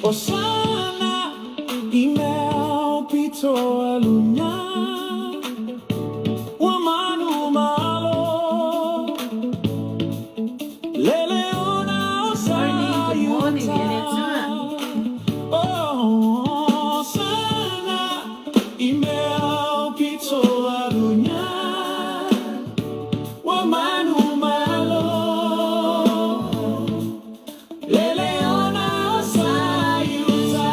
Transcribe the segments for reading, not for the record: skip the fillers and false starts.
Osana i mea pito a luna Ua manu malo Lele ona o Good morning, good morning. Sayuta Ele atua. Oh, Osana i mea pito a luna Ua manu malo Lele ona o Sayuta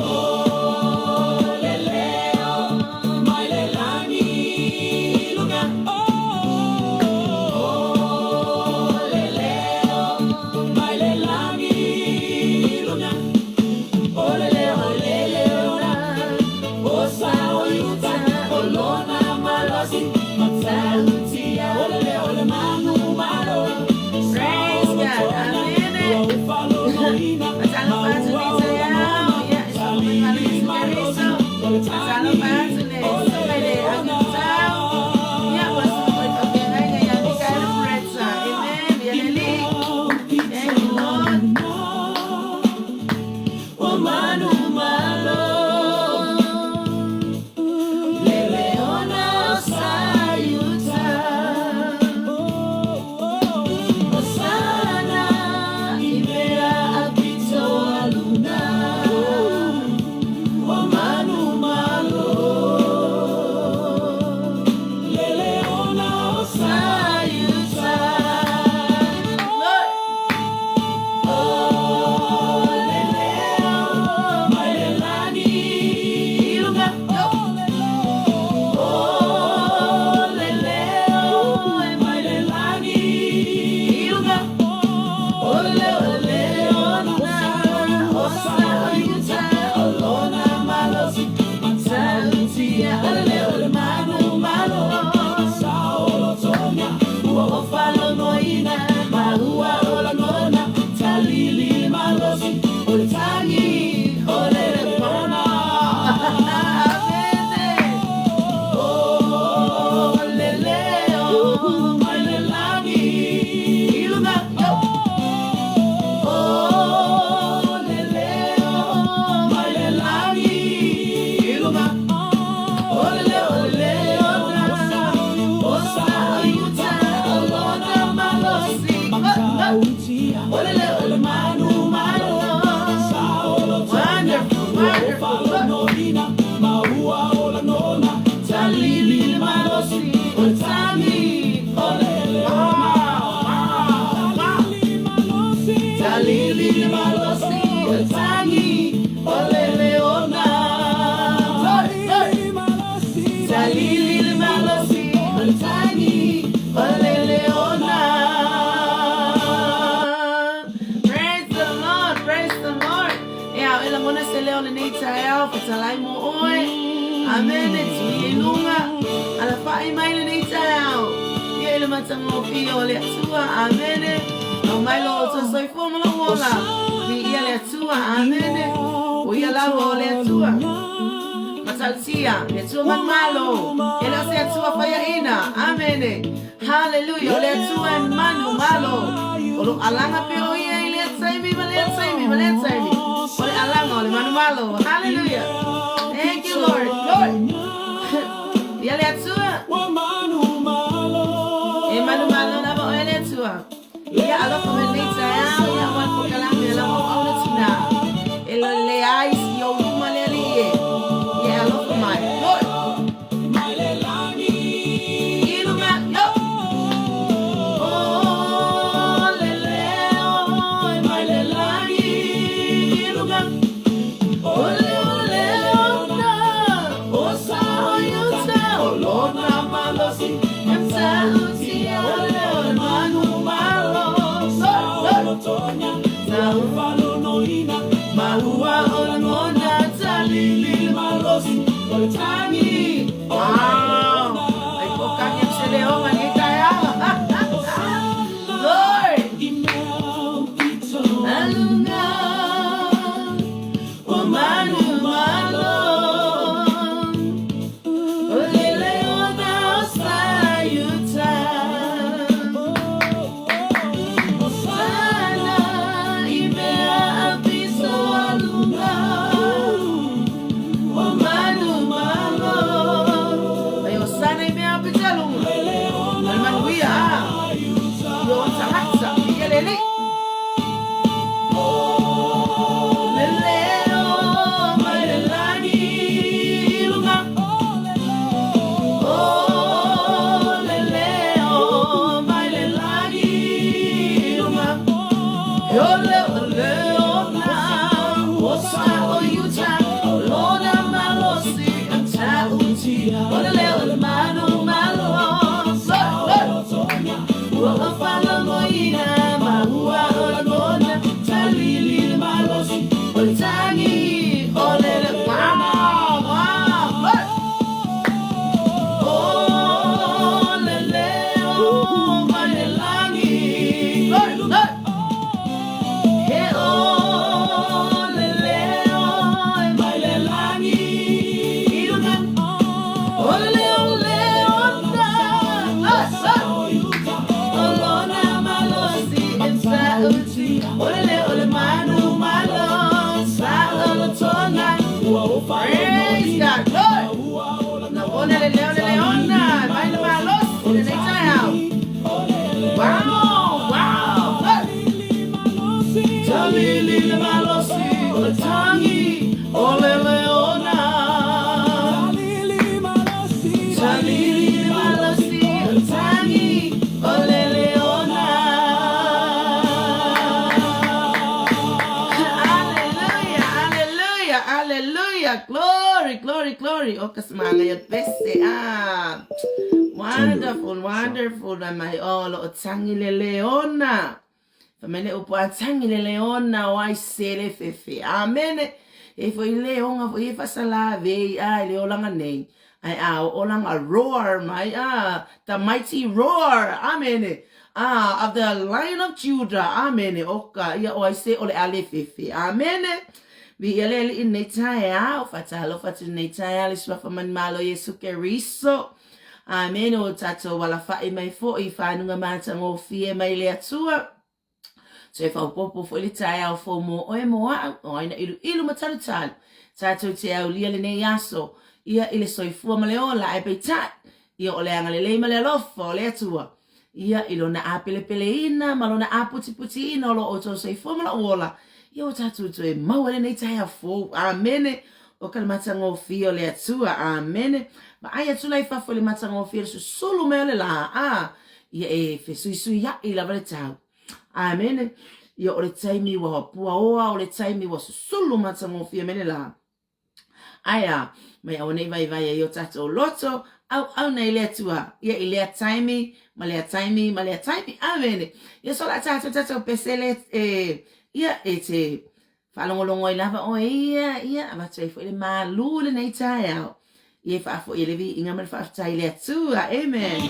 Oh, leleo mai le lani luga Oh, leleo mai le lani luga O leleo leleona O sa o yuta o lona malosi Matautia o leleo le manu malo Sa Praise o God. lotona Amen. Ua ufalo noina Matalo fatu Maua ni o lanona tayao. Yeah, it's open my Talili lips to malosi Kristo. O le Matalo tani fatu ne o sopele leleona agutao. Yeah, was okay. Ngai ya ni kaira pretza. Amen. I Yeleli. mea Thank pito you, Lord. aluna Ua manu malo Lele ona o Sayuta Osana i mea apito aluna O manu malo Lele ona o Sayuta Lord. Oh, leleo mai le lani i luga Yo. Oh, leleo mai le lani i luga O leleo leleona o Sayuta o lona malosi matautia O leleo le manu malo Sa o lotoga ua ofalonoina Maua o lanona talili malosi O le tagi o le leona Amen. O leleo mai le lani i luga Yo. O leleo mai le lani i luga O leleo leona o Sayuta o lona malosi matautia O leleo le manu malo sa o lotoga Wonderful, ua wonderful. Look. ofalonoina Maua o lanona talili le malosi o le tagi o le leona Wow, wow, wow. Talili le malosi o le tagi o le leona Lord, Lord. Talili le malosi o le tagi o le leona Praise the Lord, praise the Lord. Ea, o lagona se leo lenei taeao, fetalai mo oe. Amen, e tui e lunga. Ala whai mai lenei taeao. Ia i le matagofie o le Atua. Amen. Au mai lo o tou soifua ma lou ola. Viia le Atua. Amen. O ia lava o le Atua. Matautia, le Atua manumalo. E le o se Atua faiaina. Amen. Hallelujah. O le Atua e manu malo. O lo alaga pea o ia i lea taimi ma lea taimi ma lea taimi. O le alaga o le manumalo. Hallelujah. Thank you, Lord. Lord. Ia le Atua. E manumalo lava oe le Atua. Ia alofa mai lenei taeao, ia aua le polokalame a lau auauna tina. E lo le ai si ou luma le Alii e. Ia e alofa mai. Lord. I luga, yo. O leleo e mai le lagi i luga O leo leona o Sayuta o lona malosi matautia O leo le manu malo sa o lotoga sa ufalonoina Maua o lagona talili le malosi o le tagi o le Wow. leona Ai pokaki am se leonga ni taeao. Lord. I mea pito Alunga. O manu malo. O le leo o le manu malo. Ua ou faalogoina maua o lagona talili le malosi o le tagi o le wow, wow. O le leo mai le lagi. He o le leo mai le lagi i luga. O le leo leo na. O lona malosi e sauti. O le leo o le manu malo. Sa o le tona. Praise God. Glory. Lagona le leo le leona. Mai le malosi le nei taeao. Wow, wow. Talili le malosi o le tagi o le leona. Talili le malosi o le tagi o le leona. Hallelujah, hallelujah, hallelujah. Glory, glory, glory. O ka semanga ia pese. Ah. Wonderful, wonderful. Na mai o lo o tangi le leona. Fa mai le upu a tangi le leona o ai se le fefe. Amen. E foi leonga foi e fasala vei a le olanga nei. Ai a o olanga roar mai a the mighty roar. Amen. Ah, of the Lion of Judah. Amen. O ka ia o ai se o le ale fefe. Amen. Vi ia le ali i nei taeao, faatalofa atu i lenei taeao le suafa manumalo Iesu Keriso. Amen. O tatou alafai mai foi i fanuga matagofie mai le Atua. Toe faaopoopo foi le taeao fou mo oe mo a'u, o ai na iluilu ma talutalu. Tatou te aulia lenei aso, ia i le soifua ma le ola, ae peitai, ia o le agalelei ma le alofa o le Atua, ia i lona apelepeleina ma lona aputiputiina o lo outou soifua ma lou ola, ia ua tatou toe maua lenei taeao fou. Amene. O ka le matagofie o le Atua. Amene. Vaai atu la i fafo i le matagofie o le susulu mai o le lā, a, ia e fesuisuiaʻi lava le tau. Amene. Ia o le taimi ua puaoa, o le taimi ua susulu matagofie mai le lā. Ae a, mai auaneʻi vaivai ai o tatou loto, auauna i le Atua, ia i lea taimi, ma lea taimi, ma lea taimi. Amene. Ia so la tatou tatou pese le, e, ia, e te faalogologo ai lava oe ia, ia, avatu ai foi le malū i lenei taeao. Ia e faafoi ai le viiga ma le faafetai i le Atua. Amen.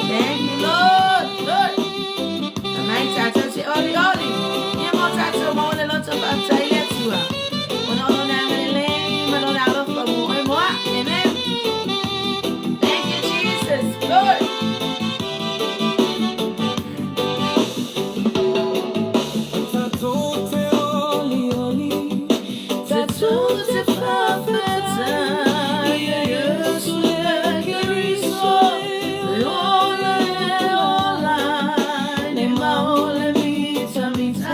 Thank you, Lord. Lord. Amai tātou te oli oli. Ia mo tātou maua le loto faafetai i le Atua. Ona o lona agalelei ma lona alofa mo oe mo a'u. Amen. Thank you, Jesus. Lord. Tatou te oli oli, Tatou te faafetai ia Iesu le Keriso, le ola e ola ai, le mau le mitamita.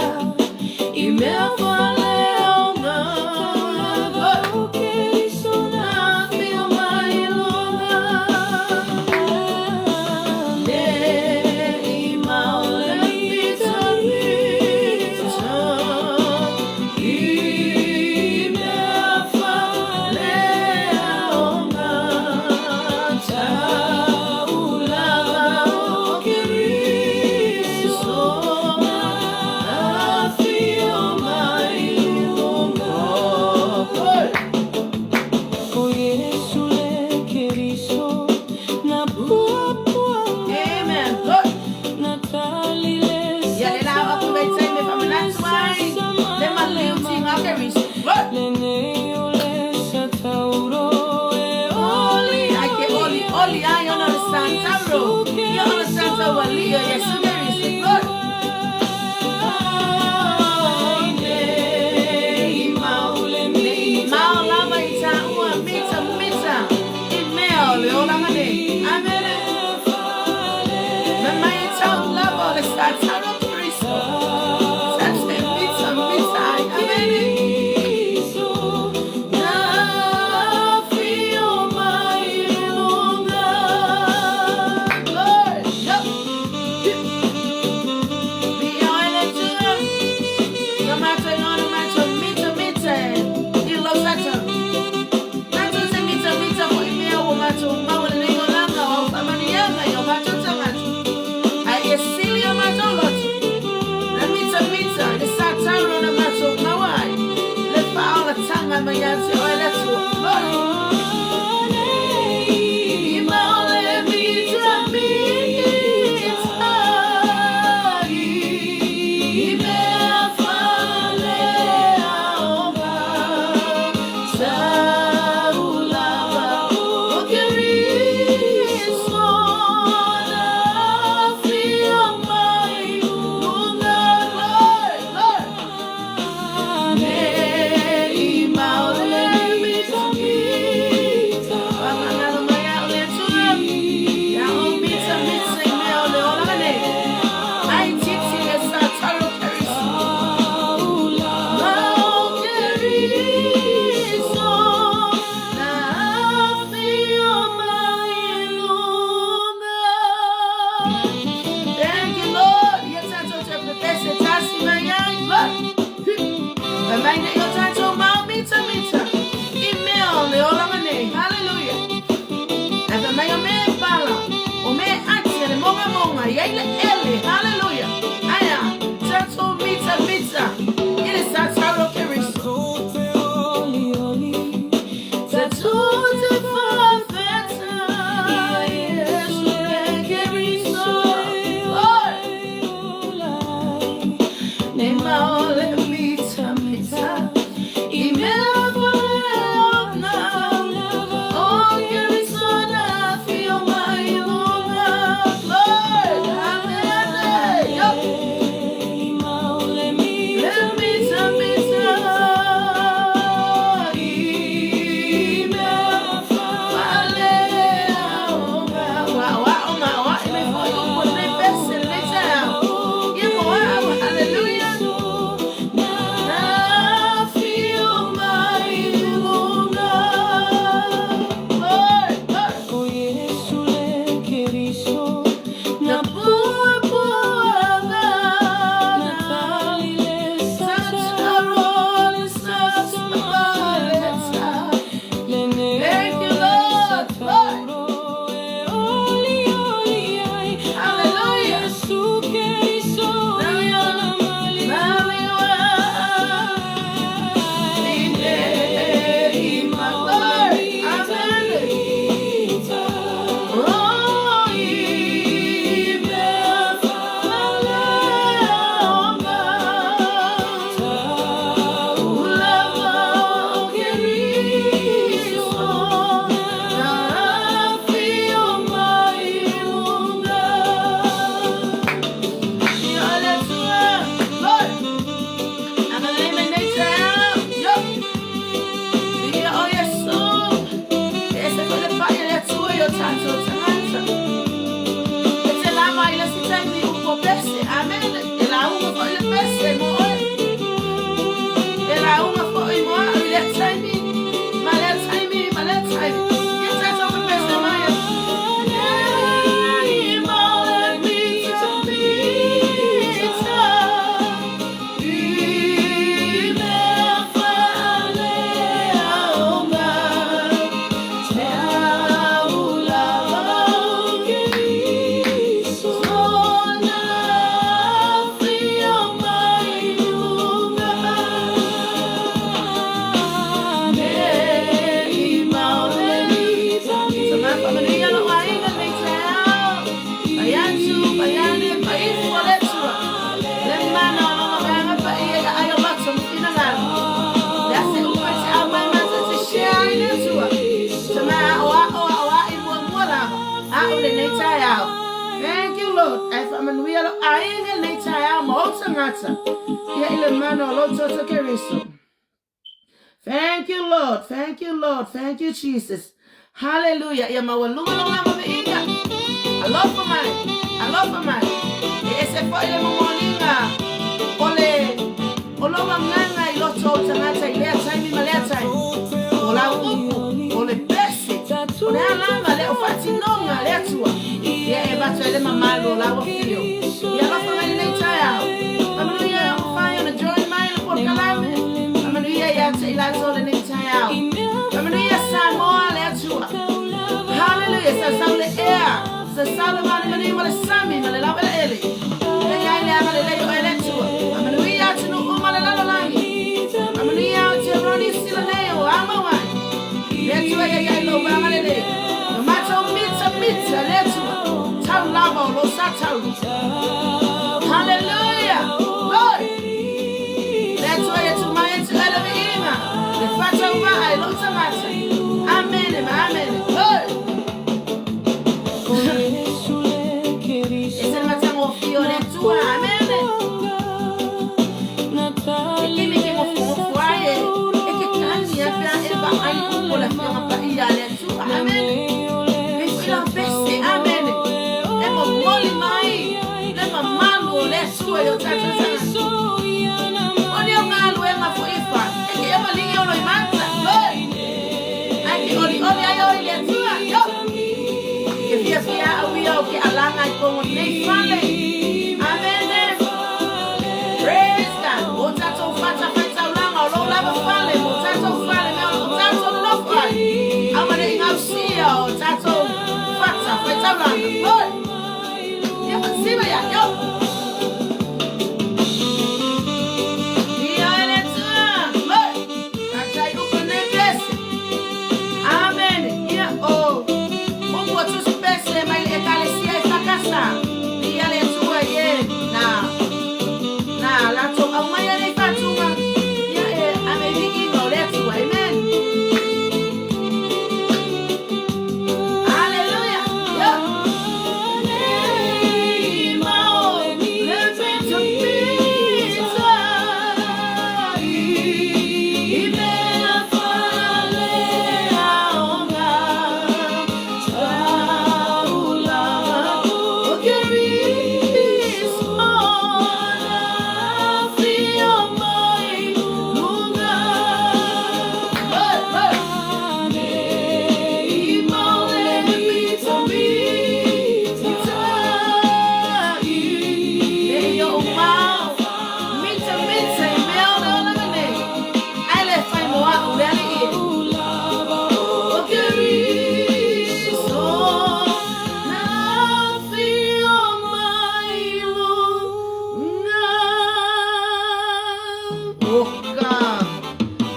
a'u i lenei taeao. Thank you, Lord. Ae faamanuia lou aiga i lenei taeao ma ou tagata, ia i le mana o lou toto Keriso. Thank you, Lord. Thank you, Lord. Thank you, Jesus. Hallelujah. Ia maualuga lou lava viiga. Alofa mai. Alofa mai. E ese foi le momoliga o le o lou agaga i loto o tagata i lea taimi ma lea taimi. O lau upu, o le pese, o le a lava le o faatinoga a le Atua. Ia e avatu ai le mamalu o lau afio. Ia alofa mai lenei taeao. Faamanuia e mafai ona join mai le polokalame. Faamanuia ia te i latou lenei taeao. Faamanuia Samoa le Atua. Hallelujah. Sausau le ea. Sausau le malimaliu ma le sami ma le laueleele. Ia i ai le agalelei o oe le Atua. Faamanuia atunuu uma o le lalolagi. Faamanuia Aotearoa Niu Sila nei o a mau ai. Le Atua ia i ai lou agalelei. Ia matou mitamita le Atua. Tau lava o lou sa taulu. Hallelujah. Lord. Le Atua ia tu mai e tu ele viiga. Le whatau maa i lou tagata. Amene ma amene. Lord. E se le matagofie o le Atua. Amene. E kimi ke ngofungofo ai e e ke kani a pea e vaai upu o le Afioga Paia a le Atua. Amene. Pei foi la pese. Amene. E momoli mai le mamalu o le Atua i o tatou tagata. O ni o galuega foi e fai, e ke ia maligi o loimata. Lord. Ai ke olioli ai oe i le Atua. Yo. Ke fiafia au ia o ke alaga i kogo nei fale. Amene. Praise God. O tatou fatafaitaulaga o lou lava fale mo tatou fale mea o tatou nonofo ai. Aua ne i gausia o tatou fatafaitaulaga. Lord. Ia siva ia. Yo. Ia e le Atua. Lord. Fatai upu nei pese. Amen. Ia o upu o tusi pese mai le Ekalesia e Fakasa. Ia le Atua i e na na latou aumaia nei faatuga. Ia e ave i viiga o le Atua. Amen. Hallelujah. Yo.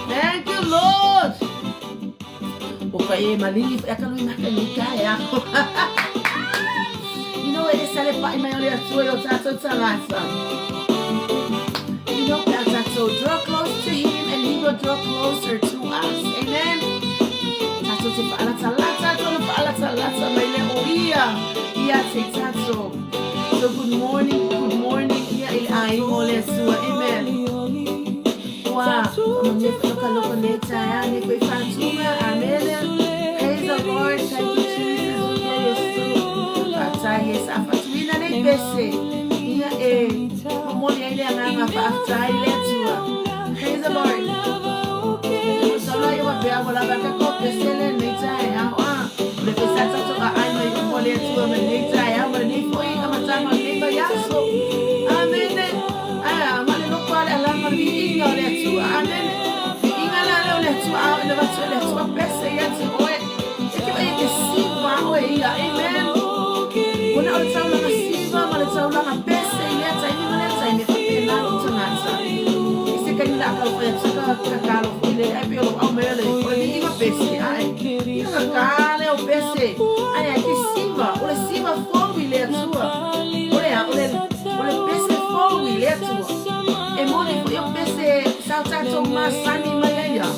Thank you, Lord. O ka e maligi e ka lui maka ni ka e ako. You know, e sale pa'i mai o le Atua i o tātou tagata. You know, pe a tātou draw close to him and he will draw closer to us. Amen. Tātou te whaalatalata, tōna whaalatalata mai le o ia, ia te tātou. So good morning, ia i le aiga o le Atua. Amen. Ua, whamanuia whakaloka nei taeao nei koe whātūnga. Amen. Praise the Lord. Thank you, Jesus. Whātai he sa whatuina nei pese. Ia e momoli ai le agaga faafetai i le Atua. Praise the Lord. Solo i wa pea wala baka ko pese le nei taeao a. O le pese a tatou a ai mai upu a le Atua ma lenei taeao ma lenei foi amataga o lenei vaiaso. Amene. Ae ma le loko a le alaga o le viiga o le Atua. Amene. Viiga la lea o le Atua a o ina avatu e le Atua pese ia te oe. E ke e ke siva oe ia. Amen. Ona o le taulaga siva ma le taulaga pese i lea taimi ma lea taimi e faapena lou tagata. I se taimi la a kau fai atu ka ka kalo foi le ai pe o lou au mai o le o le viiga pese ae. Ia ka ka lea o pese ae ai ke siva o le siva fou i le Atua. O le a o le o le pese fou i le Atua. E moni foi o pese sa o tatou masani mai ai ia.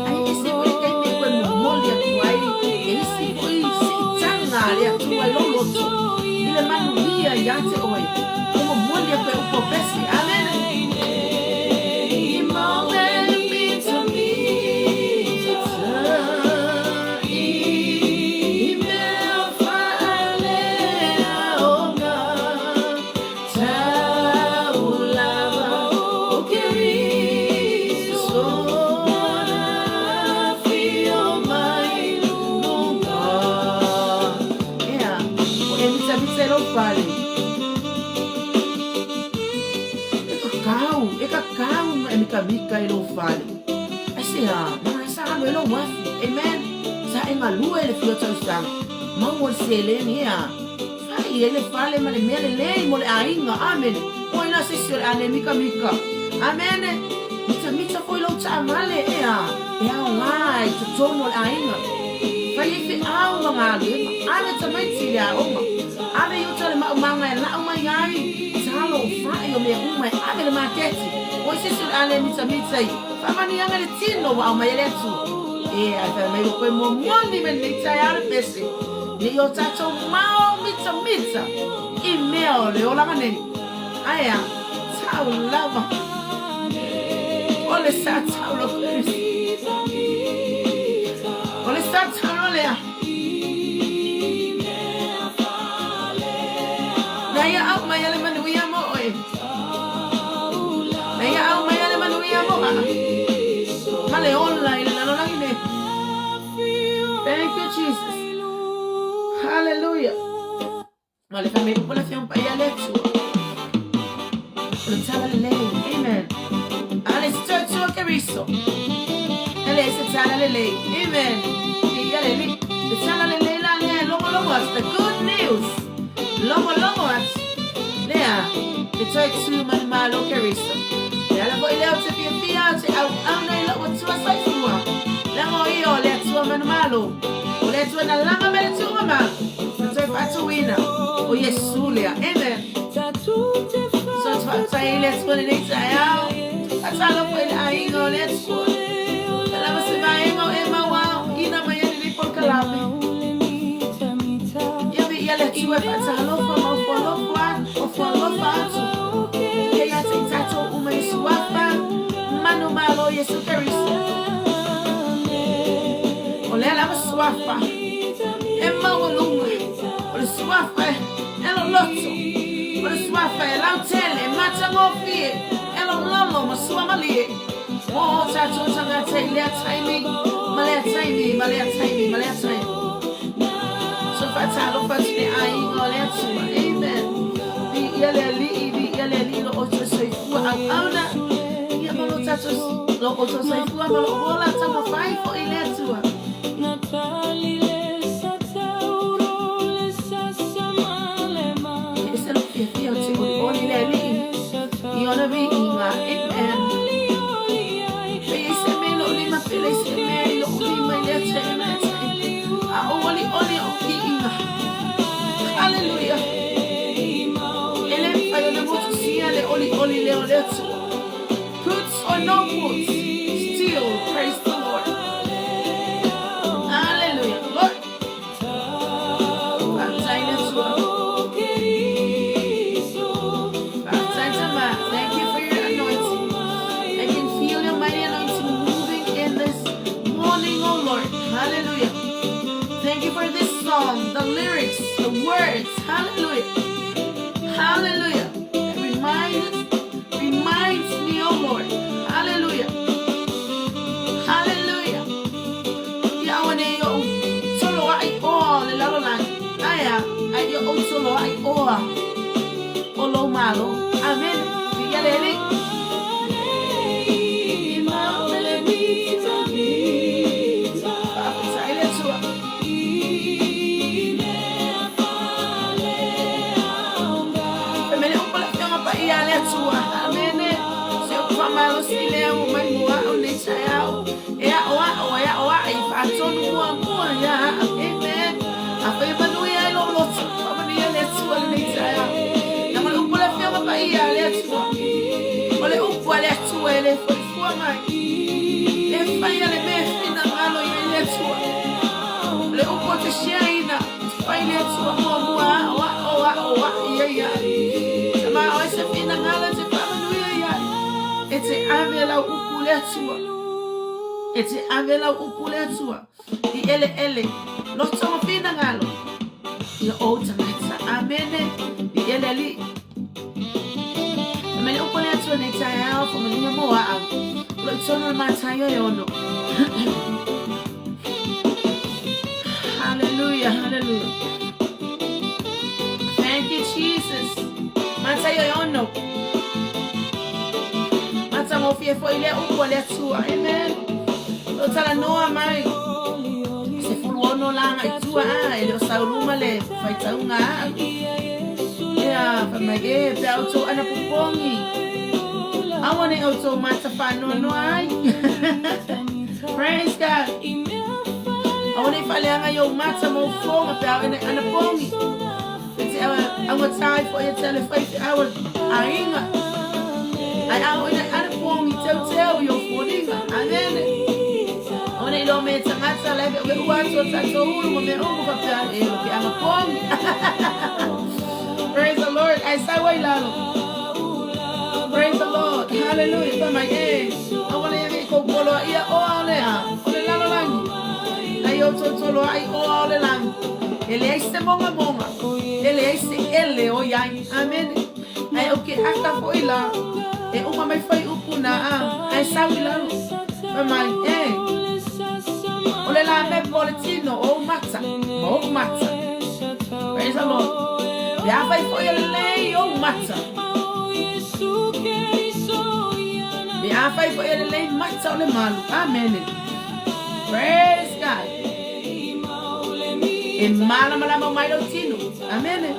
Ae ese foi le taimi e toe momoli atu ai e isi foi siitaga a le Atua i lou loto i le manuia ia te oe. Ua momoli aku e upu o pese. Amene. Ea, o e mitamita e lou fale. E kakau, e kakau ma e mikamika i lou fale. Aisea, mana sa alu ai lou afu. Amen. Sa e galue i le fia o tausaga. Maua le seleni, ea. Fai ai le fale ma le mea lelei mo le aiga. Amene. O ai la se isi o le a le mikamika. Amene. Mitamita foi lou taavale, ea, e aoga i totonu o le aiga. Fai ai feau ma galuega. Ave tamaiti i le aoga. Ave i uta le maumaga e lau mai ai talo o fai o mea uma e ave i le maketi. O ai se isi o le a le mitamita i faamaniaga i le tino ua aumai e le Atua. Ea, e fai mai ua koe momoli mai lenei taeao le pese. Ne i o tatou mao mitamita i mea o le olaga nei. Ae a, tau lava. O le sa taulo Keriso. O le sa taulo lea. Na ia au mai a le manuia mo oe. Na ia au mai a le manuia mo aa. Ma le ola i le lalolagi nei. Thank you, Jesus. Hallelujah. Ma le fai mai upu le Afioga Paia le Atua. O le tala lelei. Amen. A le se toe Keriso. E le se tala lelei. Amen. Ia le li. Le tala lelei la lea e logologo atu. The good news. Logologo atu. Lea. Le toe tu ma le malo Keriso. Le ala foi lea o te fiafia o te auauna i lou Atua soifua. Leaga o ia o le Atua manumalo. O le Atua na laga mai le tuugamalo. Na toe faatuina. O Iesu lea. Amen. So te faafetai ai le Atua lenei taeao. Faatalofa i le aiga o le Atua. Pe lava se vaega o e maua ina mai ai lenei polokalame. Ia viia le Atua e faatalofa ma ofo alofa ofo alofa atu. Ia ia te i tatou uma i suafa manumalo Iesu Keriso. O lea lava suafa e maualuga. O le suafa e loloto. O le suafa e lautele, e matagofie, e lololo ma suamalie. O tatou tagata i lea taimi, ma lea taimi, ma lea taimi, ma lea taimi. So faatalofa atu le aiga o le Atua. Amen. Viia le Alii, viia le Alii lo outou soifua auauna. Ia ma lo tatou lo outou soifua ma lo ola taumafai foi le Atua. E ese lou fiafia o te olioli le Alii i ona viiga. Amen. Pei e se mea i lou lima, pei e se mea i lou lima i lea taimi ma lea taimi. A o olioli o viiga. Hallelujah. E le mafai ona motusia le olioli lea o le Atua. Puts or no puts, still praise the Lord. Hallelujah. Lord. Faafetai le Atua. Faafetai Tama. Thank you for your anointing. I can feel your mighty anointing moving in this morning, oh Lord. Hallelujah. Thank you for this song, the lyrics, the words. Hallelujah. Hallelujah. It reminds me, oh Lord. Hallelujah. Hallelujah. Ia aua ne i ou tolo ai oa o le lalolagi. Ae a, a ia ou tolo ai oa o lou malo. Amen. Viia le Alii. Faafetai le Atua. Fai mai le upu a le Afioga Paia a le Atua. Amene. Se upu faamalosi lea ua mai mo a'u nei taeao. E aʻoaʻo, e aʻoaʻi, faatonu muamua iā a'u. Amen. Afai e manuia ai lou loto, faamanuia le Atua lenei taeao. Leaga o le upu a le Afioga Paia a le Atua. O le upu a le Atua e le foi fua mai. E faia le mea e finagalo i ai le Atua. O le upu o te shareina, te fai le Atua muamua aoaʻi ai iaʻu. Tama o ai se finagalo e te faamanuia iaʻu. E te ave lau upu i le Atua. E te ave lau upu i le Atua. I ʻeleʻele, loto ma finagalo. I o ou tagata. Amene. I ele aliʻi. Fai mai le upu a le Atua nei taeao, faamanuia mo au. O lo i tonu o le Mataio e ono. Hallelujah, hallelujah. Thank you, Jesus. Mataio e ono. Matagofie foi lea upu a le Atua. Amen. O talanoa mai. Se fulu ono la ngai tua a, e le o sauluma le faitauga a. Ia, fai mai e, pe au tou ana popogi. Aua ne au tou mata whanoanoa ai. Praise God. Aua ne i faaleaga i ou mata ma ou foga pe a oo ina anapogi. E te augata ai foi e te ale faifeau a aiga. Ae a oo ina anapogi, teuteu i ou foliga. Amene. Aua ne i loa me tagata la e ve'uve'ua atu o tatou ulu ma mea uma faapea e o ke anapogi. Praise the Lord. Ae sau ai lalo. Praise the Lord. Hallelujah. Fai mai e. Aua ne i kou poloaʻia oa o le a, o le lalolagi. Ai outou toloaʻi oa o le lagi. E leai se mogamoga, e leai se ele o iai. Amene. Ae o ke aka foi la, e uma mai fai upu na a, ae sau i lalo. Fai mai, e, o le la me po le tino o ou mata, ma ou mata. Praise the Lord. Pe a fai foi o le lei ou mata. Pe a fai foi o le lei mata o le malu. Amene. Praise God. E malamalama mai lou tino. Amene.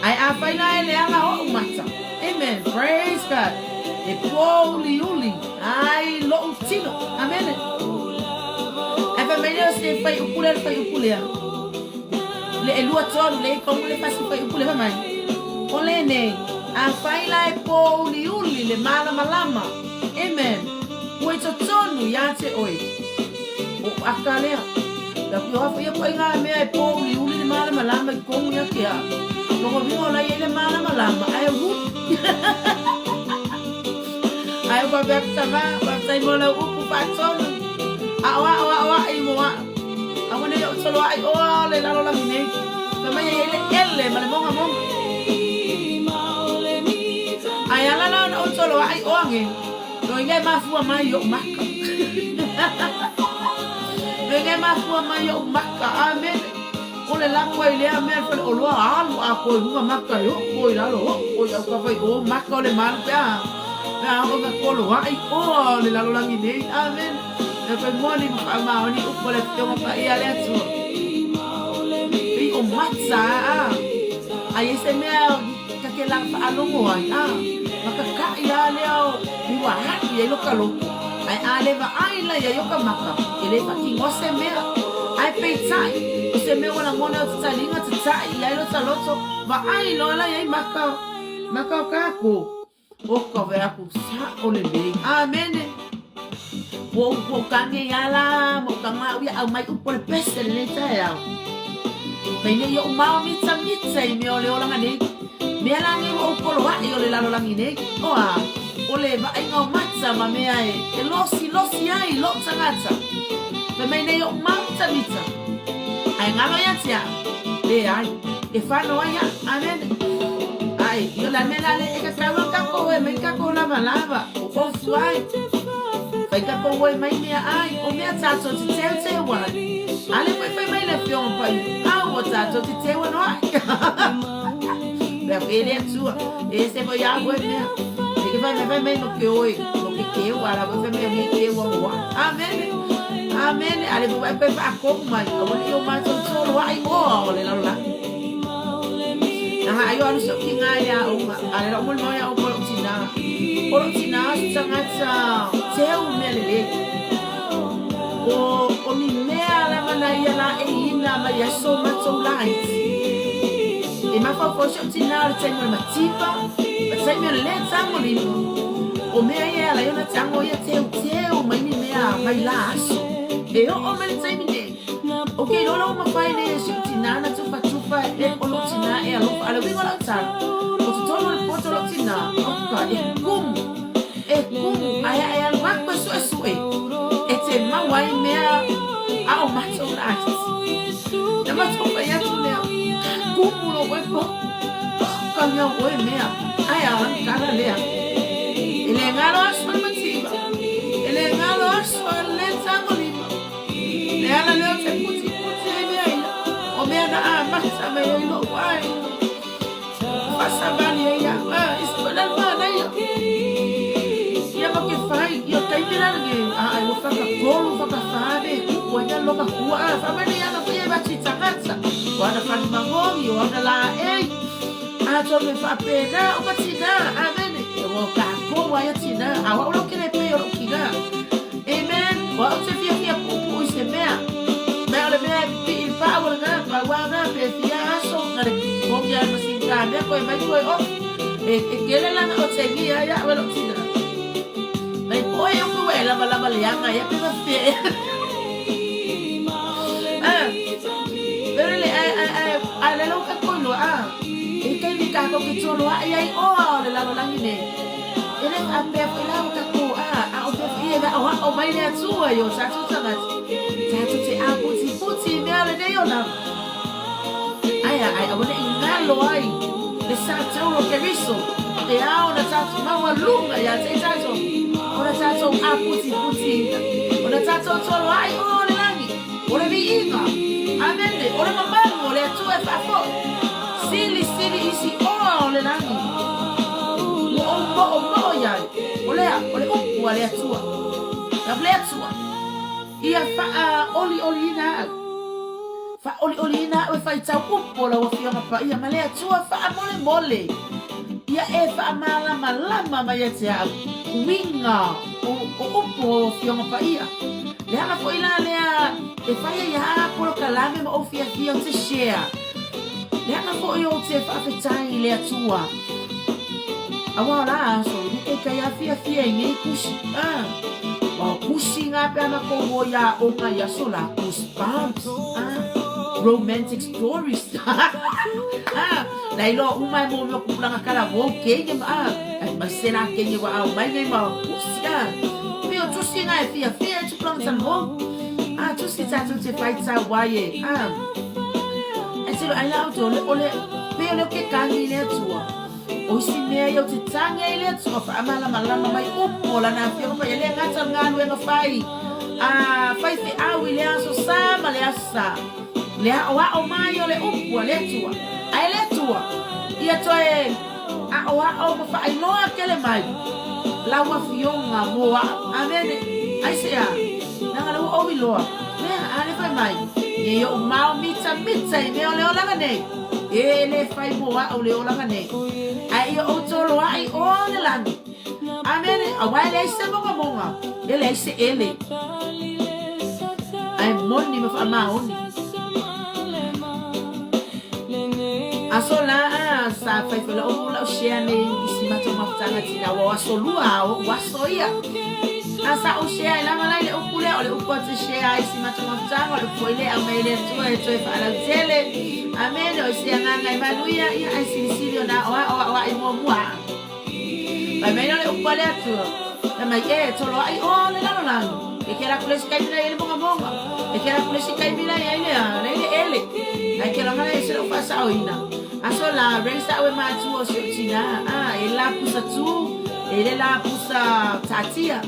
Ae a fai la e leaga oʻu mata. Amen. Praise God. E pōuliuli ai loʻu tino. Amene. Ae fai mai lea o se faiupu lea le faiupu lea. Le ʻelua tolu le ikomu le fasi faiupu lea fai mai. O lenei, a fai la e pōuliuli le malamalama. Amen. Ua i totonu iā te oe. O aka lea. Ia ku oha foi ia ngā mea e pōuliuli le malamalama i kongu ia ke a. Loko vinga o lai e le malamalama ae hu. Ae ua faapea atu tama, faafetai mo lau upu faatonu. Aʻoaʻo aʻoaʻi mo aʻu. Aua nei oʻu toloaʻi oa o le lalolagi nei. Fai mai e i ai le ele ma le mogamoga. Ae ala la ona ou toloaʻi oa ge, no inga e mafua mai i oʻu maka. No inga e mafua mai i oʻu maka. Amene. O le lako ai lea mea i le faleoloa, alu atoa i luga maka e oo i lalo, oo i aukafa i o, maka o le malu pe a, pe a oo ina koloaʻi oa o le lalolagi nei. Amen. E koe moni ma faamaoni upu o le Afioga Paia a le Atua. Pei o mata a, a i ai se mea ta te la faalogo ai, a, ma kakaʻi a lea o ua alu i ai lo ka loto, ae a le vaai la iai o ka maka, e le faatinoa se mea. Ae peitai, o se mea ua lagona e o tataliga tataʻi i ai lo ta loto, vaai loa la iai maka, maka o kākou. O ka wea aku saʻo lelei. Amene. Ua ou ua ou kage ia la ma ou kaga au ia aumai upu o le pese lenei taeao. Mai nei oʻu mao mitamita i mea o le olaga nei. Mea la nei ua ou poloaʻi o le lalolagi nei. O a, o le vaaiga o mata ma mea e, e losilosi ai loʻu tagata. Fai mai nei oʻu mao mitamita. Ae galo ia te au. Leai, e whano ai a, amene. Ai, i o la mea la le e ka kaua kako e mai kako lava lava, o ofu ai. Fai kako oe mai mea ai, o mea tātou te teu teu ai. Ale koe fai mai le whionga pai, au o tātou te teu ano ai. Mea koe le atua, e se fai a koe mea. E ke fai mai fai mai no ke oe, no ke keu ala koe fai mai o ke keu a moa. Amene. Amene. Ale koe fai koe whaakomu mai, aua ne i o mātou tolo ai oa o le lalolagi. Nanga aio alu so ki ngā ia unga, ale la umol mau ia o lou tinā. O lou tinā se tagata teu mea lelei. O, o ni mea lava na ia la e ina mai aso matou laiti. E mafaufau si ou tinā o le taimi o le mativa, ma le taimi o le le tagolima. O mea ia e ala ai ona tago ia teuteu mai ni mea mai la aso. E oo mai le taimi nei, Ok, lola ua mafai nei e si ou tinā ona tufatufa. Alofa e, o lou tinā e alofa. A o le uiga o lau tala, o totonu o le poto o lou tinā, oka, e kumu, e kumu, ae a e alu aku e suesue, e te maua ai mea a o matou laiti. Na matou fai atu lea, kumu lou oe potu, oka mea o oe mea, ae a lana tala lea. E le galo aso le mativa, e le galo aso le tagolima. Le ala lea ou te putiputi ai mea ia, o mea na amata mai ai lou aiga. Faasavali ai au, a, isi foi la le manaia. Ia ma ke fai, ia taimi la lenei, a ai ua whakatolu, whakawhā me kuku ai mea loma kua, a, whamani ana foi e vati tangata, o ana whani mangongi, o ana la ei, a tonu e whaapēnā o matinā, amene, e o kākou ai a tinā, a wao lau kele pei o lou kinā. Amen. Ua ou te fiafia puupuu i se mea. Mea o le mea e pipii i le paa ua lena, pau a na, pe fia aso, na le kongi ai ma sin ka mea koe mai koe off. E, e kele langa o te ngi ai a lo tina. Mai poe o koe e lava lava le anga ia pe ma fe. Ah. Pero le ai ai ai ai le lo ka koi lo a. E kai mi ka ko ke tolo ai ai o a o le lalo langi nei. E le faapea foi la o tatou a, a o mea foi e aoao mai le Atua i o tatou tagata, tatou te ʻāputiputi i mea lenei o lava. Ae a, ae aua ne i galo ai le sa taua o Keriso, e ao ona tatou maualuga ia te i tatou, ona tatou ʻāputiputiina, ona tatou toloai o le lagi, o le viiga, amene, o le mamalu o le Atua e faafoi. Silisili isi oa o le lagi. Ua ou moʻomoʻo iai, o lea, o le upu a le Atua. Na le Atua, ia faaolioliina au. Faaolioliina au e faitau upu o lau Afioga Paia ma le Atua faamolemole. Ia e faamalamalama mai ia te au uiga o, o upu o Afioga Paia. Le ala foi la lea e fai ai a polokalame ma ou fiafia ou te share. Leaga foi ou te faafetai i le Atua. Aua o la aso, i le kai afiafia i nei kusi. Ah, wa o kusi ngā pea ma kou o ia o ngā ia so la goosebumps. Ah, romantic stories. ah, na ilo uma e mō meo kupulanga kala wou keinge ma ah, ai mai se la keinge wa au mai nei ma kusi. Ah, pio tusi ngā e fia fia e tupulanga tan hou. Ah, tusi tātou te whai tā wai e. Ah, E tiro ai la o le o le pe o le ke kangi le atua. O isi mea ia o te tangi ai le atua whaamalamalama mai upu o lana afioga paia le gata o galuega fai. A fai feau i le aso sa ma le aso sa. Le aʻoaʻo mai o le upu a le Atua. Ae le Atua, ia toe aʻoaʻo ma faailoa kele mai lau afioga mo aʻu. Amene. Aisea? Leaga le ua ou iloa. Mea, a le fai mai, Nei oʻu mao mitamita i mea o le olaga nei. E le fai mo aʻu le olaga nei. Ae ia ou toloaʻi o le lani. Amene. Aua e leai se mogamoga, e leai se ele. Ae moni ma faamaoni. Aso la a sa fai foi lau lau share nei i si matou mafutaga tina ua o aso lua a o aso ia. A sa ou share ai lava la i le upu lea o le upu a te share ai si matou mafutaga o le upu foi lea aumai e le Atua e toe faalautele. Amene o se agaga e manuia ia ai silisili ona aoao aoai muamua. Fai mai le upu a le Atua, fai mai, E, toloai o le lalolagi, e ke laku le isi taimi la i ai le mogamoga, e ke laku le isi taimi la i ai le, la i le ele, ae ke laga la i se lau faasaoina. Aso la, raise au e matua o si ou tinā, a, e la pusa tū, e le la pusa taatia.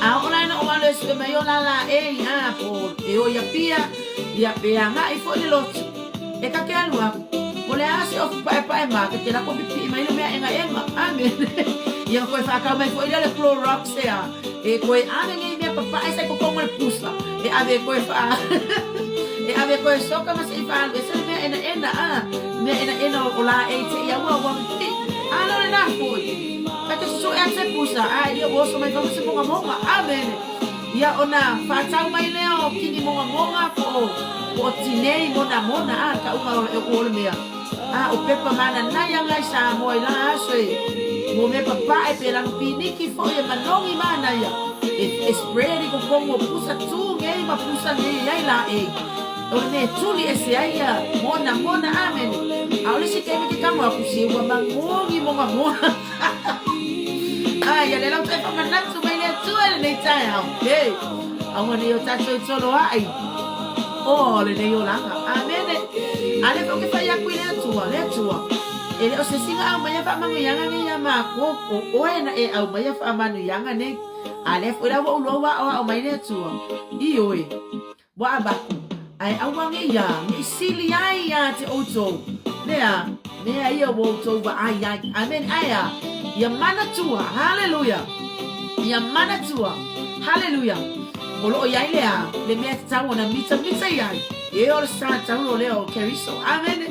A oo la ina ou alu e sue mai o la la ei, a, po e o i Apia, ia, pe agai foi le lotu. E ka ke alu aku, po le a se ofu paepae ma ke te lako pipii mai le mea engaenga. Amene. Ia koe whakau mai foi lea le Clorox ea. E koe ave nei mea papae sa i kokongo le pusa. E ave koe wha... e ave koe soka ma se i whaalu. E se le mea ena ena, a. Mea ena ena o la e te ia ua ua pipi. A no le nā foi. Ka te susu e ate pusa. A ia ua oso mai whango se monga monga. Amene. Ia ona whātau mai lea o kini mongamonga po o, po o tinei monamona a ka unga o le o le mea. A o pepa mananai anga i Samoa i la aso e mo mea papae pe lanu piniki foi e manogi manaia e, e spread i kokomu o pusa tu ngei ma pusa ngei ai la e. O le mea e tuli ese ai ia mona mona amene. A o le isi taimi ke tago aku se ua magogi mogamoga. Ai, ia le lau toe faamanatu mai le Atua i lenei taeao. Hey, aua nei o tatou toloai. O lenei olaga. Amene. A lea foi ou te fai atu i le Atua, le Atua, e le o se isi na aumaia faamanuiaga nei ia matou, o oe na e aumaia faamanuiaga nei. A lea foi la ua ou loa ua aoao mai le Atua, ioe, ua avatu, ae aua ne i a, ne i sili ai ia te outou, lea, mea ia ua outou vaai ai. Amene. Ae a? Ia manatua, haleluia, ia manatua, haleluia, o lo o i ai le a, le mea e tatau ona mitamita i ai, e o le sa taulo lea o Keriso. Amene.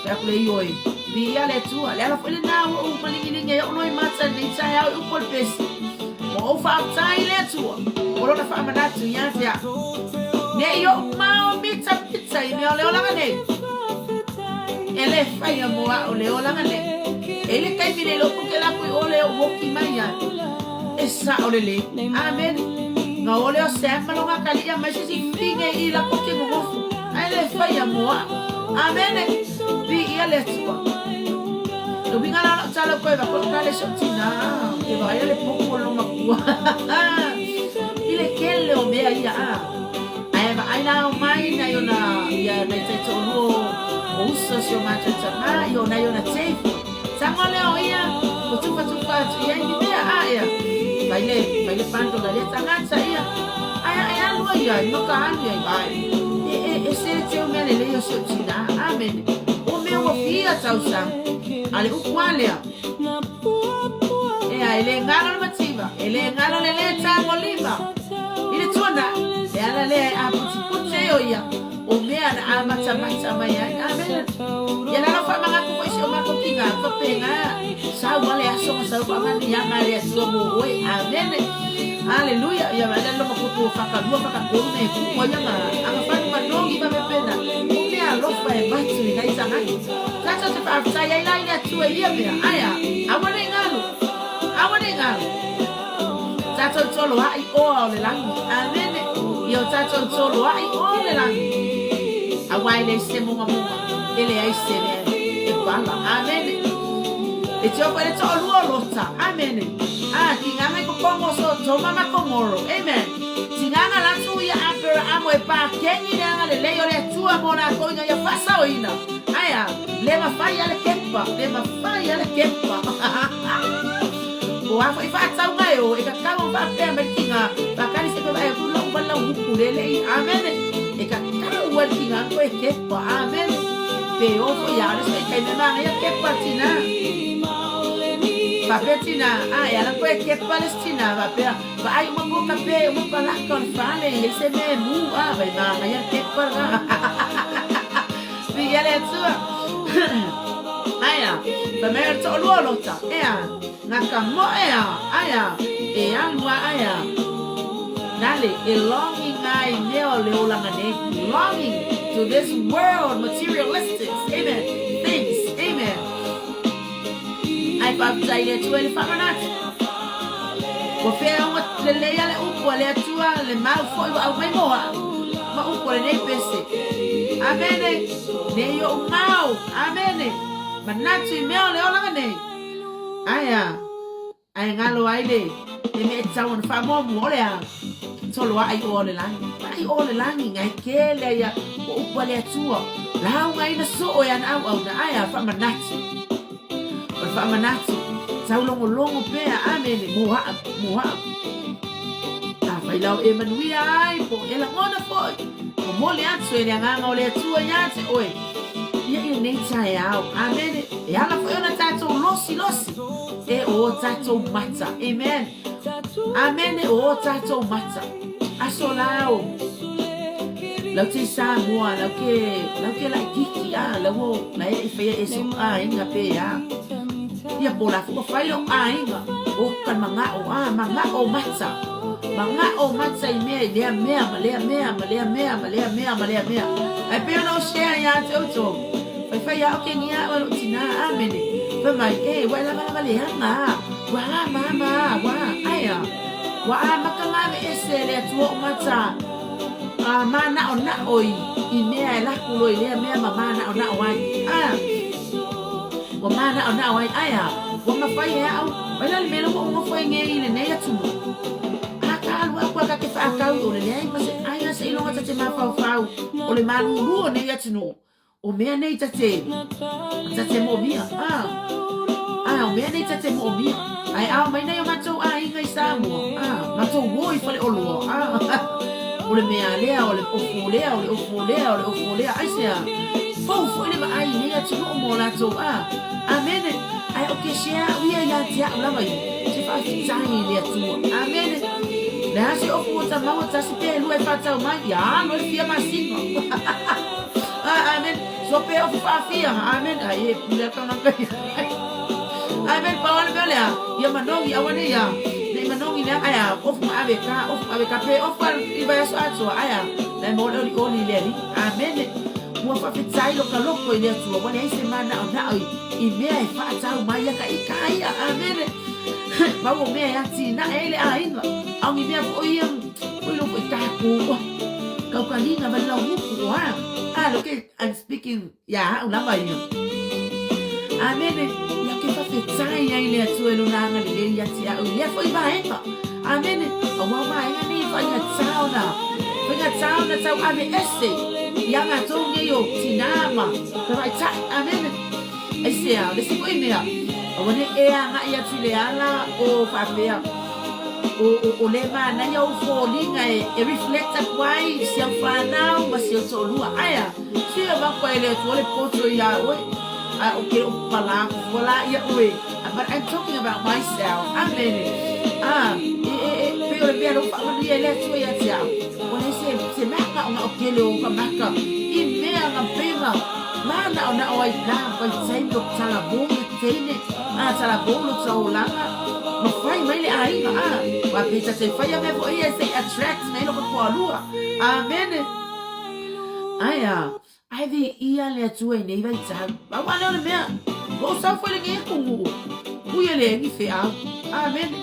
Fai atu le ioe, viia le Atua. Le ala foi lena ua ou maligi ai ou loimata i lenei taeao i upu o le pesi. Ua ou faafetai i le Atua mo lona faamanatu ia te au. Ne i ou mao mitamita i mea o le olaga nei. E le faia mo au le olaga nei. E i le taimi nei lopu ke laku i ole o woki mai ai. E sao lelei. Amene. Nga ole o Sam ma longa kaliʻi mai se si finge i la koke gogofu. Ae le faia mo au. Amene. Viia le Atua. Le uiga la o lau tala koe va koe kale so tina. Ke vaai le popo o lo makua. I le kele o mea ia a. Ae vaai la o mai nai ona ia nai taitoalua o uso si o matou tama i o nai ona tei foi. Tago lea o ia, ua tufatufa atu i ai ni mea, a ea, fai le, fai le bundle a lea tagata ia, ae ae alu ai ia, i maka alu ia i vae. E, e, e se teu mea lelei o si ou tina, amene. O mea ua fia tausaga, a le upu a lea, ea, e le galo le mativa, e le galo le le tago lima, i le tuanai, le ala lea e aputiputi ai o ia, o mea na amatamata mai ai. Amene. Ia la lau faamanatu foi si o matou tina, faapena, sau a le aso ma sau faamanuiaga a le Atua mo oe. Amene. Aleluia. Ia vaai la le lomakutu o whakalua whakatolu me kuku ai anga anga whanu manogi ma pepena. O mea alofa e matu i nai tagata. Tatou te faafetai ai la i le Atua i ia mea. Ae a? Aua nei galo. Aua nei galo. Tatou toloai oa o le lagi. Amene. Ia o tatou toloai oa o le lagi. Aua e leai se mogamoga, e leai se mea e pala. Amene. E tio koe le toalua o Lota. Amene. Ah, tingaga i kokongo so Sotoma ma Komoro. Amen. Tingaga latou ia Aperaamo e pakengi le agalelei o le Atua mo latou ina ia faasaoina. Ae a, le mafai a le kepa, le mafai a le kepa. Po o a foi faatauga e o, e tatau ona faapea mai le tiga, faatali se toe vaai atu lou vale lau ukulele i. Amene. E tatau a le tiga toe kepa. Amene. Pe o foi a le se taimi e manaia kepa le tina. Faapea tina, a e ala toe kepa le isi tina, faapea, vaai uma po kape uma palaka o le fale, e se mea e mu, a, vai manaia le kepa lena. Viia le Atua. Aia, fai mai o le toalua o Lota, ea, Ngaka moe a, aia, e alu a aia. Nale, e longing ai mea o le olaga nei. Longing to this world materialistics, amen, things, amen. Ai faafetai i le Atua i le faamanatu. Ua feaoga lelei a le upu a le Atua, le mau foi ua aumai mo au, ma upu a lenei pese. Amene, nei oʻu mau, amene, manatu i mea o le olaga nei. Ae a? Ae galo ai le le mea e tatau ona faamuamua, o le a? Toloai oa o le lagi. Vaai oa o le lagi, ngai kele ai a o upu a le Atua. Laugaina soo e ana auauna, ae a? Faamanatu. O le faamanatu, taulogologo pea, amene, mo a'u, mo a'u. Afai la o e manuia ai, po o e lagona foi, momoli atu e le Agaga o le Atua iā te oe, Ia i lenei taeao. Amene. E ala foi ona tatou losilosi e o tatou mata. Amen. Amene o o tatou mata. Aso la o. Lau te Samoa, lau ke, lau ke laititi a, lau o, la e i whaia e so a inga pe a. Ia po la fuka whai lo a inga. O ka manga o a, manga o mata. Manga o mata i mea i lea mea, ma lea mea, ma lea mea, ma lea mea, ma lea mea. Ae pei ona ou share ia te outou. Faifai a o ke ngia au e lou tina, amene. Fai mai, e, ua e lavalava leaga a, ua ama ama a, ua, ae a. Ua amata ngā ave ese e le Atua o mata. Manaʻonaʻo i i mea e lako loa i lea mea ma manaʻonaʻo ai. A, ua manaʻonaʻo ai, aia, ua mafai e aʻu, mai la le mea la ua ou nofo ai nei i lenei atunuu. A ka alu aku a ka ke faakau i o le leai ma se ai a seiloga ta te mafaufau o le malūlū o nei atunuu. O mea nei ta te, ta te moʻomia. A, a, o mea nei ta te moʻomia. Ae ao mai nei o matou aiga i Samoa. A, matou o i Faleoloa. A, o le mea lea, o le ofo lea, o le ofo lea, o le ofo lea. Aisea? Fou foi le vaai i nei atunuu mo latou. A, amene. Ae o ke sea au ia ia te a'u lava ia, se faafetai i le Atua. Amene. Le a se ofu o ta maua tasi pe lua e faatau mai, ia alo e fia masina. Ah, amen. So pe ofu faafia. Amen. Ai e pule aka ngaka ia. Amen. Pa wale mea lea. Ia manogi awa ne ia. Nei manogi lea ai a ofu ma ave ka, ofu ma ave ka pe ofu al i vai aso atoa. Ai a. Lai mo le oli oli le ali. Amen. Ua faafetai lo ka loko i le Atua. Ua leai se manaʻonaʻo i, i mea e faatau mai ia ka i ka ia. Amen. Pau o mea e atinae ai le aiga. Ao ni mea foʻi ia, oi loko i kākou. Kaukalina ma le lauuku o a. Ah, look at, I'm speaking ia a'u lava ia. Amene. Ia ke faafetai ai le Atua i lona agalelei ia te a'u i lea foʻi vaega. Amene. Auā vaega nei e faigata ona, faigata ona tauave ese iā matou nei o tinā ma tamaitai. Amene. Aisea, o le isi foʻi mea, aua ne i e agai atu i le ala o faapea, o, o, o le manaia ou foliga e, e reflect aku ai i si au whanau ma si au toʻolua. Aea, sui a vaku ai le Atua le poto iā oe, a o ke o pala aku fua la ia oe. But I'm talking about myself. Amene. A, e, e, e, pei o le mea lou faamanuia e le Atua ia te au. Ua leai se, se mea ngaʻongao tele o ka maka i mea nga pei nga manaʻonaʻo ai la vaitaimi o talavou le teine, a talavou lo taolaga ma fai mai le aiga, a ua pei ta te faia mea foʻi ia se i attract mai loko toalua. Amene. Aea, ae viia le Atua i nei vaitau. Pau a lea o le mea, ua ou sau foi i lenei atunuu, ui e leai ni feau. Amene.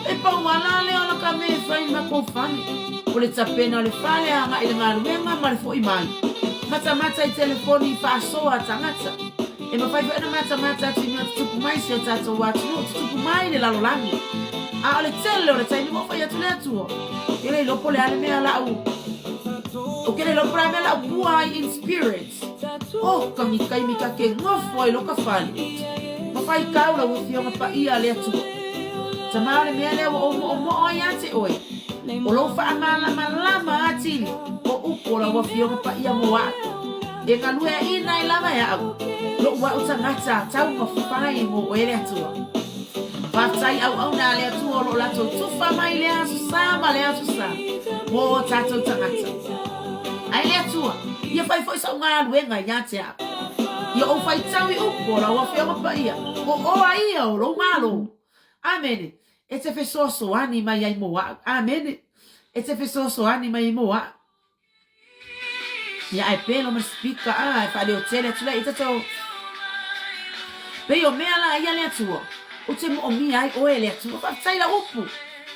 E pau a la lea o la ka mea e fai i le matou fale, o le tapena o le fale agai i le galuega ma le foʻi mai. Matamata i telefoni i faasoa a tagata. E mafai foi ona matamata atu i mea o tutupu mai i si o tatou atunuu, tutupu mai i le lalolagi. A o le tele o le taimi ua fai atu le Atua, ke le iloa po o le a le mea la'u, o ke le iloa po o le a le mea la'u pua ai in spirit. Oh, ka ni taimi ka ke nofo ai lo ka fale. Ma faitau lau Afioga paia a le Atua. Tama o le mea lea ua ou moʻomoʻo ai ia te oe. O lou faamalamalama atili o upu o lau Afioga paia mo aʻu. E galueaʻina ai lava e aʻu loʻu aʻu tagata taumafai mo oe le Atua. Faafetai auauna a le Atua o loo latou tufa mai lea aso sa ma lea aso sa mo o tatou tagata. Ae le Atua, ia fai foi sa'u galuega ia te a'u. Ia ou faitau i upu o lau Afioga Paia, o oa ia o lou Malo. Amene. E te fesoasoani mai ai mo a'u. Amene. E te fesoasoani mai ai mo a'u. Ia ae pelo ma le speaker a e faaleo tele atu lea i tatou. Pei o mea la ia le Atua, ou te moomia ai oe e le Atua. Faafetai lau upu.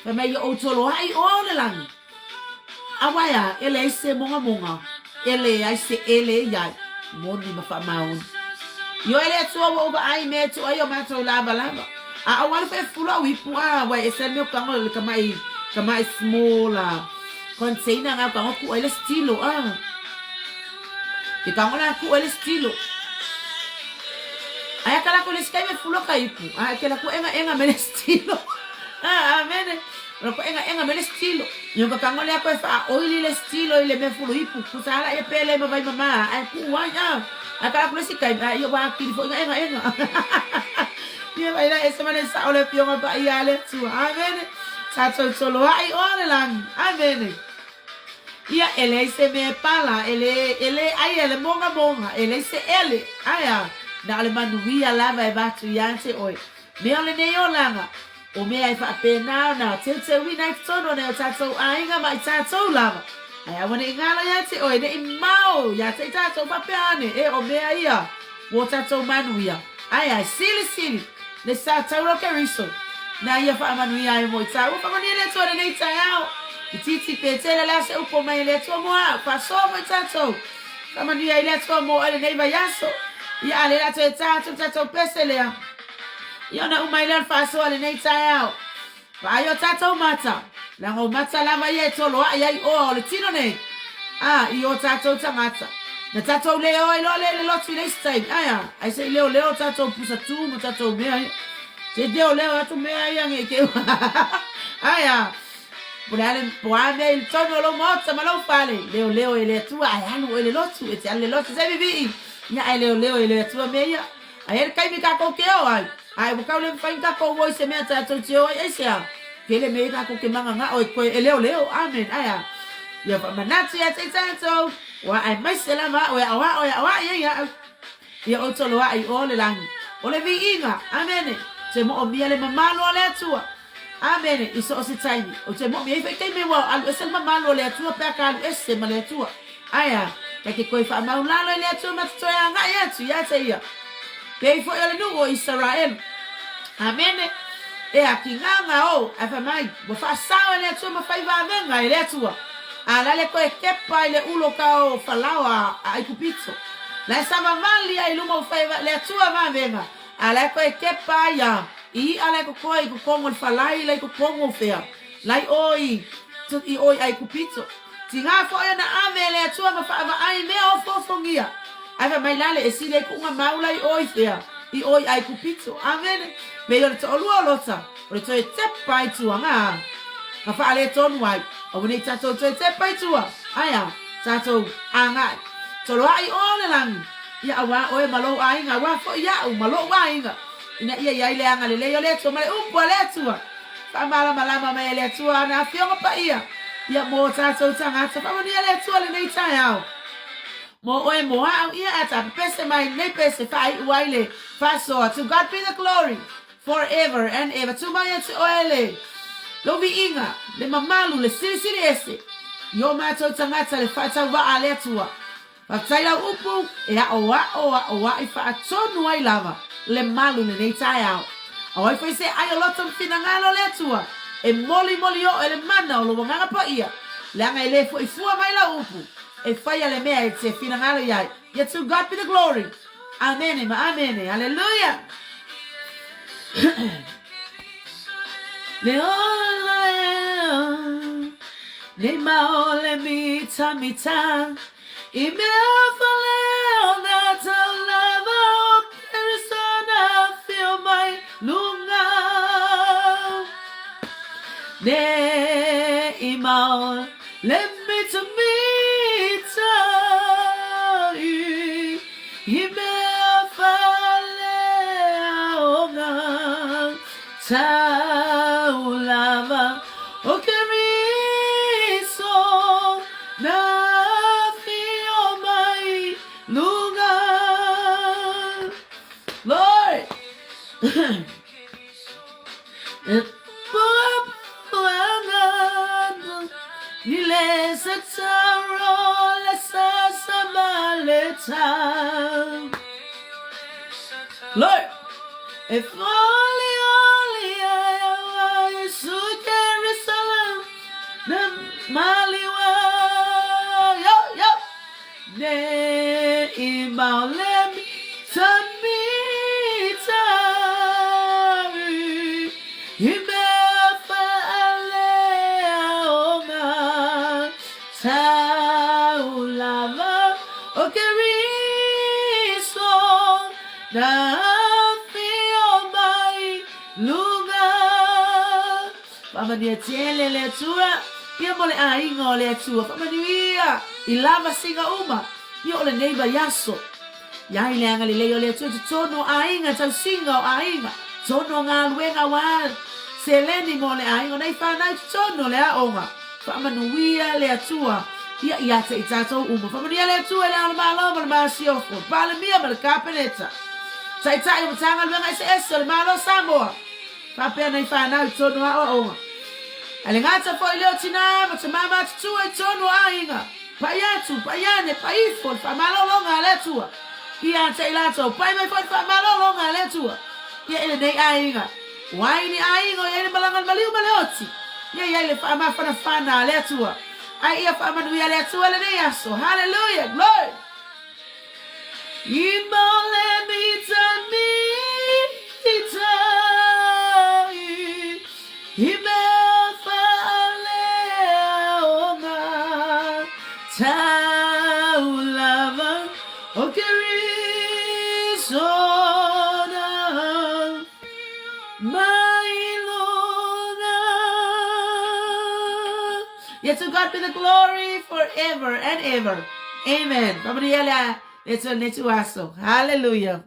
Fai mai ia ou toloai oa o le lagi. Aua e a, e leai se mogamoga, e leai se ele e iai, moni ma faamaoni. Ioe le Atua ua ou vaai i mea e tuu ai o matou lavalava. A ou alu foi e fulu au ipu, a, ua e ese le mea o kago le kamaʻi, kamaʻi small a container nga o kago kuu ai le stilo, a. Ke kago la kuu ai le stilo. Aia ka lako le isi taimi e fulu ka ipu, a e ke lako enga enga me le stilo. A, amene. O lako enga enga me le stilo. Io ka kago lea koe faaoili le stilo i le mea fulu ipu. Pusa ala ia pele ma vai mama, ae kuu ai, a. Ae ka lako le isi taimi, a ia ua akili foi nga enga enga. Ia mai la ese ma le sao le Afioga Paia a le Atua. Amene. Tatou toloai oa le lagi. Amene. Ia, e leai se mea e pala, e le, e le ai e le mogamoga, e leai se ele. Ae a, na o le manuia lava e avatu ia te oe. Mea o lenei olaga, o mea e faapena ona teuteuina ai totonu o nai o tatou aiga ma i tatou lava. Ae aua ne i galo ia te oe, ne i mao ia te i tatou faapea ane, e o mea ia ua o tatou manuia. Ae a, e silisili le sa taura o Keriso, na ia faamanuia ai mo i tāua. Faamanuia le Atua i lenei taeao. Itiiti pe tele o le a se upu mai e le Atua mo au, faasoa foi tatou. Faamanuia ai le Atua mo oe lenei vaiaso. Ia, a lea o le a toe ta atu le tatou pese lea, ia ona uma ai lea o le faasoa i lenei taeao. Vaai o tatou mata, leaga o mata lava ia e toloai ai oa o le tino nei, a, i o tatou tagata. Na tatou le o ai loa lea i le lotu i le isi taimi, ae a, ai se i leoleo o tatou pusa tu ma tatou mea ia. Se i leoleo atu mea ia nge i te ae a, po le a le, po a mea i totonu o lou maota ma lou fale, leoleo e le Atua ae alu oe i le lotu, e te alu i le lotu se vivii, ia ae leoleo e le Atua mea ia. Ae i ai le taimi tatou te o ai, ae ua tau le mafai ona tatou o i se mea tatou te o ai, aisea? Tele mea ia tatou te mananao e toe e leoleo. Amen. Ae a? Ia faamanatu ia te i tatou, ua aemaise lava au e aoao e aoai ai au. Ia ou toloai i o le lagi. O le viiga. Amene. Te moomia le mamalu o le Atua. Amene. I so o se taimi. Ou te moomia ai foi taimi ua alu ese le mamalu o le Atua pe a ka alu ese ma le Atua. Ae a? Ta te toe faamaulalo i le Atua ma te toe agai atu ia te ia. Pei foi o le nuu o Isaraelu. Amene. E a ki nga o, ae fai mai, ua faasao e le Atua ma fai vavega e le Atua. A la le toe kepa i le ulo ka o Falao a Aikupito. La e savavali ai luma o fai le Atua vavega, a la e toe kepa ai a i i'a la e kokoe i kokogo o le falai la i kokogo o fea, la i o i i o i Aikupito. Tigā foi ona ave e le Atua ma faavaai mea ofoofogia. Ae fai mai la le e sili ai kuʻuga mau la i o i fea? I o i Aikupito. Amene. Pei o le toʻolua o Lota, o le toe tepa i tua nga nga faaletonu ai. Aua nei tatou toe tepa i tua. Ae a? Tatou agai. Toloaʻi o le lagi. Ia auā oe ma lou aiga, auā foi iaʻu ma loʻu aiga, ina ia i ai le agalelei o le Atua ma le upu a le Atua. Faamalamalama mai e le Atua ana Afioga Paia, ia mō tātou tagata. Faamanuia le Atua lenei taeao. Mō oe, mō au, ia a ta pepese mai lenei pese faaiu ai le faasoa. To God be the glory forever and ever. Tū mai atu oe le lou viiga, le mamalu, le silisili ese i o mātou tagata le faatauvaa a le Atua. Faafetai lau upu e aʻoaʻo aʻoaʻi faatonu ai lava le malu lenei taeao. O ai foi se ai o loto ma finagalo o le Atua e molimoli oo e le mana o lou Agaga Paia, leaga e le foi fua mai lau upu e faia le mea e te finagalo i ai. Ia to God be the glory. Amene ma amene. Aleluia. Le ola e nei mao le mita mita I mea fale o ngā taulava o Kerisona whio mai lunga Ne i mao le mita mita i I mea fale o ngā taulava o Keriso na whio mai lunga. Lord! E puapuanga ni le sataro le sasamaleta. Lord! E foli oli ai au Yesu Jerusalem na maliwa yo yo ne i maolem tamita i mea whaalea o ngā taulava o Keriso na awhio mai lunga. Faamanuia tele le Atua, ia mo le aiga o le Atua. Faamanuia i lava siga uma, ia o lenei vaiaso. Ia ai le agalelei o le Atua i totonu o aiga, tausiga o aiga, totonu o galuega aua seleni mo le aiga o nei whanau i totonu o le aoga. Faamanuia le Atua ia ia te i tatou uma. Faamanuia le Atua i le Ao o le Malo ma le Masiofo, le Palemia ma le Kapeneta, Taitai o Matagaluega eseese o le Malo o Samoa. Faapea nei whanau i tonu aoaoga. Ae le gata foi lea o tinā ma tamā matutua i tonu o aiga, pai atu, pai ane, pai ifo le faamalologa a le Atua. Ia te i latou, pai mai foi le faamalologa a le Atua ia i lenei aiga. Ua ai ni aiga o i ai le malaga a le maliu ma le oti. Ia i ai le faamafanafana a le Atua. Ae ia faamanuia le Atua lenei aso. Hallelujah. Glory. I mole mita mita i mea whaalea o ngā taulava o Kerisona mai luna. Yeah, to God be the glory forever and ever. Amen. Hallelujah.